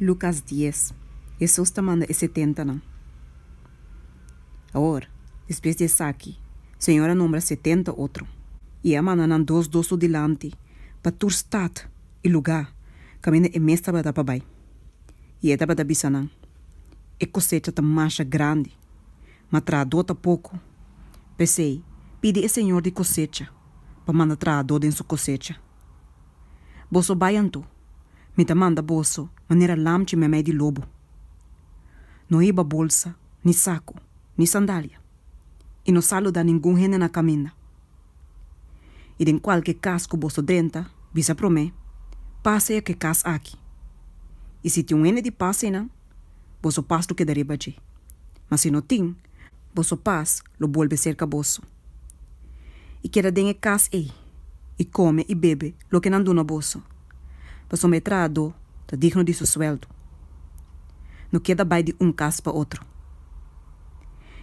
Lukas dies, Hesus ta manda e setentanan. Awor, despues di esaki, Señor a nombra setenta otro, i a manda nan dos dos su dilanti pa tur stat i lugá kaminda e mes tabata pa bai. I e tabata bisa nan, E kosecha ta masha grandi, ma trahadó ta poko. P'esei, pidi e Señor di kosecha pa manda trahadó den su kosecha. Boso bai anto, mi ta manda boso manera lamchi meimei di lobo. No hiba bolsa, ni saku, ni sandalia, i no saludá ningun hende na kaminda. I den kualke kas ku boso drenta, bisa promé, Pas sea ku e kas aki. I si tin un hende di pas einan, boso pas lo keda riba dje, ma si no tin, boso pas lo bolbe serka boso. I keda den e kas ei, i kome i bebe loke nan duna boso, pasobra e trahadó ta digno di su suèldu. No keda bai di un kas pa otro.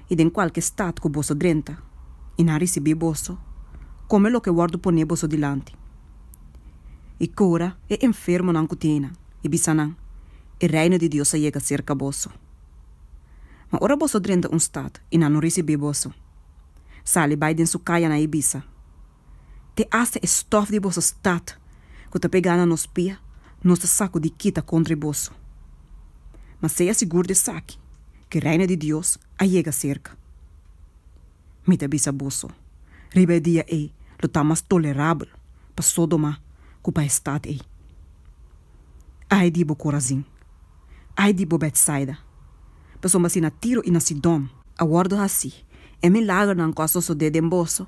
I den kualke stat ku boso drenta i nan risibí boso, kome loke wòrdu poné boso dilanti. I kura e enfermonan ku tin einan, i bisa nan, E Reino di Dios a yega serka boso. Ma ora boso drenta un stat i nan no risibí boso, sali bai den su kayanan i bisa, Te asta e stòf di boso stat ku ta pegá na nos pia, nos ta sakudí kita kontra boso. Ma sea sigur di esaki, ku e Reino di Dios a yega serka. Mi ta bisa boso, riba e dia ei lo ta mas tolerabel pa Sodoma ku pa e stat ei. Ai di bo, Korazin! Ai di bo, Bètsaida! Pasobra si na Tiro i na Sidon a wòrdu hasí e milagernan ku a sosodé den boso,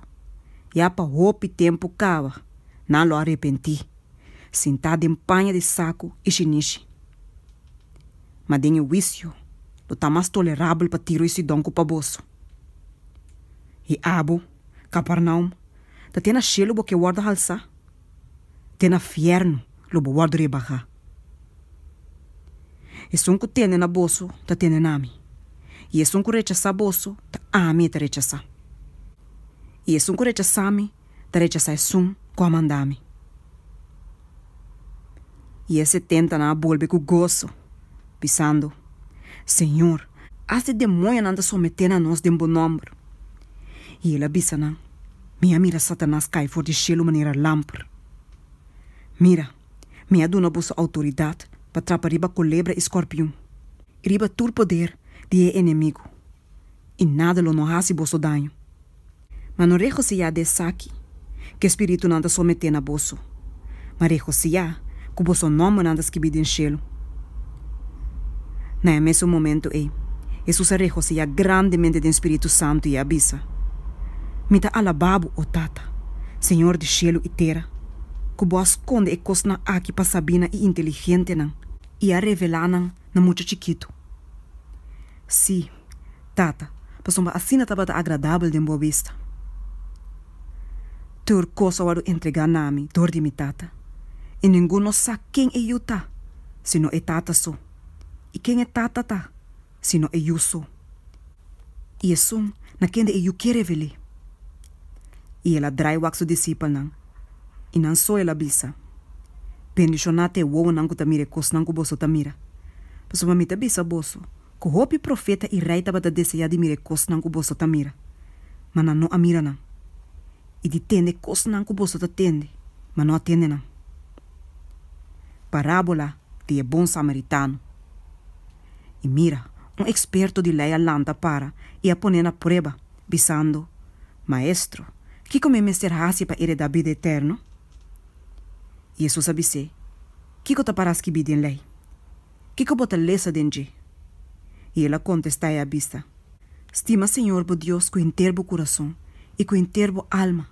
ya pa hopi tempu kaba nan lo a repentí, sintá den paña di saku i shinishi. Ma den e huisio lo ta mas tolerabel pa Tiro i Sidon ku pa boso. I abo, Kapernaum, ta te na shelu bo ke wòrdu halsá? Te na fièrnu lo bo wòrdu rebahá. Esun ku tende na boso ta tende na mi, i esun ku rechasá boso ta ami e ta rechasá. I esun ku rechasá mi ta rechasá esun ku a manda mi. I e setentanan a bolbe ku goso, bisando, Señor, asta e demoñonan ta someté na nos den bo nòmber. I el a bisa nan, Mi a mira Satanas kai for di shelu manera lamper. Mira, mi a duna boso outoridat pa trapa riba kolebra i skòrpion, i riba tur poder di e enemigu, i nada lo no hasi boso daño. Ma no regosihá di esaki ku e spiritunan ta someté na boso, ma regosihá ku boso nòmbernan ta skibí den shelu. Na e mesun momentu ei, Hesus a regosihá grandemente den spiritu santu i a bisa, Mi ta alabá bo, o Tata, Señor di shelu i tera, ku bo a skonde e kosnan aki pa sabínan i inteligentenan i a revelá nan na mucha chikitu. Sí, Tata, pasobra asina tabata agradabel den bo bista. Tur kos a wòrdu entregá na mi dor di mi Tata, i ningun no sa ken e Yu ta, sino e Tata so, i ken e Tata ta, sino e Yu so, i esun na kende e Yu ke revel'é. I el a drai wak su disipelnan, i nan so el a bisa, Bendishoná ta e wowonan ku ta mira e kosnan ku boso ta mira, pasobra mi ta bisa boso ku hopi profeta i rei tabata deseá di mira e kosnan ku boso ta mira, ma nan no a mira nan, i di tende e kosnan ku boso ta tende, ma no a tende nan. Parábola di e bon samaritano. I mira, un eksperto di lei a lanta para i a pon'é na prueba, bisando, Maestro, kiko mi mester hasi pa eredá bida eterno? I Hesus a bis'é, Kiko ta pará skibí den lei? Kiko bo ta lesa den dje? I el a kontestá i a bisa, Stima Señor bo Dios ku henter bo kurason i ku henter bo alma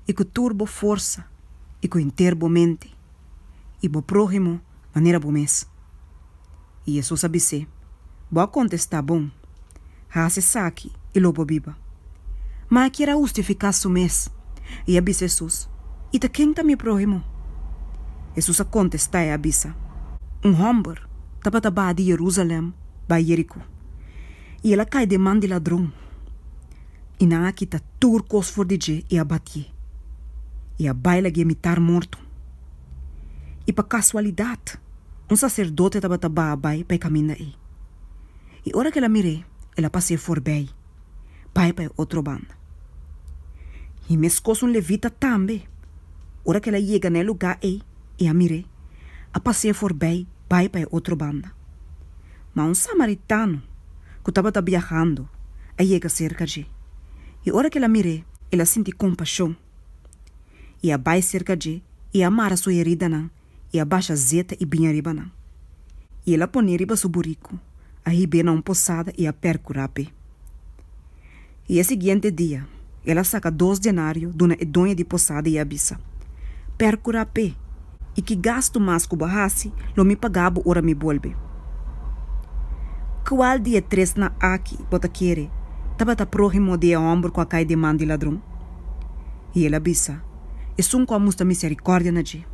i ku tur bo forsa i ku henter bo mente, i bo próhimo manera bo mes. I Hesus a bis'é, Bo a kontestá bon. Hasi esaki i lo bo biba. Ma e kier a hustifiká su mes i a bisa Hesus, I ta ken ta mi próhimo? Hesus a kontestá i a bisa, Un hòmber tabata baha di Yerúsalèm bai Yerikó, i el a kai den man di ladron, i nan a kita tur kos for di dje i a batié, i a bai lag'é mitar morto. I pa kasualidat. Un saserdote tabata baha bai pa e kaminda ei. I ora ku el a mir'é, el a pas'é forbei, bai pa e otro banda. I meskos un levita tambe, ora ku el a yega na e lugá ei i a mir'é, a pas'é forbei, bai pa e otro banda. Ma un samaritano ku tabata biahando a yega serka dje, i ora ku el a mir'é, el a sinti kompashon i a bai serka dje i a mara su heridanan i a basha zeta i biña riba nan. I el a pon'é riba su buriku, a hib'é na un posada i a pèrkurá p'e. I e siguiente dia, el a saka dos denario duna e doño di posada i a bisa, Pèrkurá p'e, i ki gastu mas ku bo hasi lo mi paga bo ora mi bolbe. Kual di e tresnan aki bo ta kere tabata próhimo di e hòmber ku a kai den man di ladron? I el a bisa, Esun ku a mustra miserikòrdia na dje.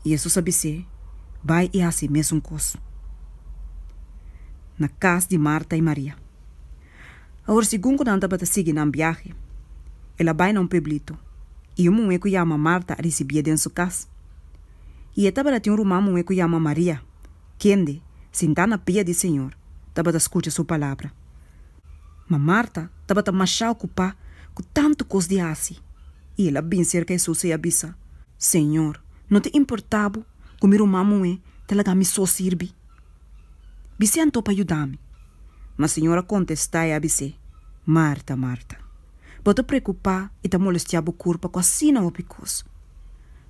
I Hesus a bis'é, Bai i hasi mesun kos. Na kas di Marta i Maria. Awor segun ku nan tabata sigui nan biahe, el a bai na un pueblito, i un muhé ku yama Marta a risibié den su kas. I e tabata tin un ruman muhé ku yama Maria, kende, sintá na pia di Señor, tabata skucha su palabra. Ma Marta tabata mashá okupá ku tantu kos di hasi, i el a bin serka Hesus i a bisa, Señor, no ta importá bo ku mi ruman muhé ta laga mi so sirbi? Bis'é anto pa yuda mi. Ma Señor a kontestá i a bis'é, Marta, Marta, bo ta preokupá i ta molestiá bo kurpa ku asina hopi kos.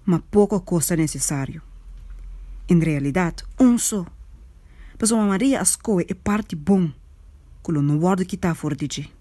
Ma poko kos ta nesesario. En realidat, un so. Pasobra Maria a skohe e parti bon ku lo no wòrdu kitá for di dje.